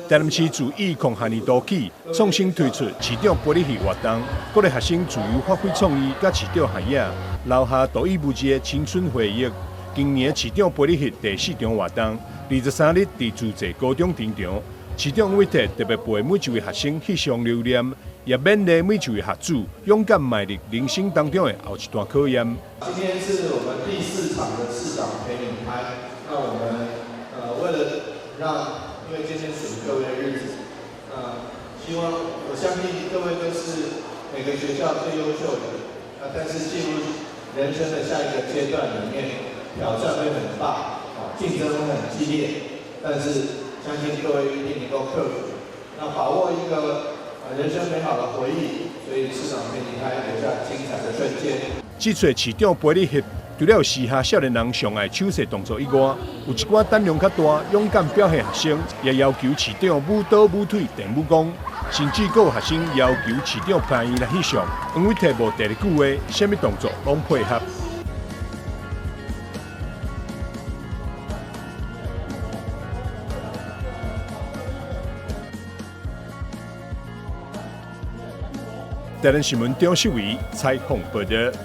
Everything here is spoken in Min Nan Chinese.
台南市自2002年度起，創新推出市長陪你翕活動，鼓勵學生自由發揮創意，佮市長合影，留下獨一無二的青春回憶。今年市長陪你翕第四場活動，23日佇自濟高中登場。市長委託特別陪每一位學生翕相留念，也勉勵每一位學子勇敢邁入人生當中的後一段考驗。今天是我們第四場的市長陪你拍，那我們為了讓，因為今天屬於各位的日子，希望我相信各位都是每個學校最優秀的，啊，但是進入人生的下一個階段裡面，挑戰會很大，啊，競爭會很激烈，但是相信各位一定能夠克服，那把握一個人生美好的回憶，所以市長陪你拍留下精彩的瞬間。這次市長陪你翕，除了時下少年人上愛手勢動作以外，有一寡膽量較大、勇敢表現學生，也要求市長舞刀舞腿練武功，甚至閣有學生要求市長陪伊來翕相。黃偉哲無第二句話，啥物動作攏配合。台南新聞張秀偉採訪報導。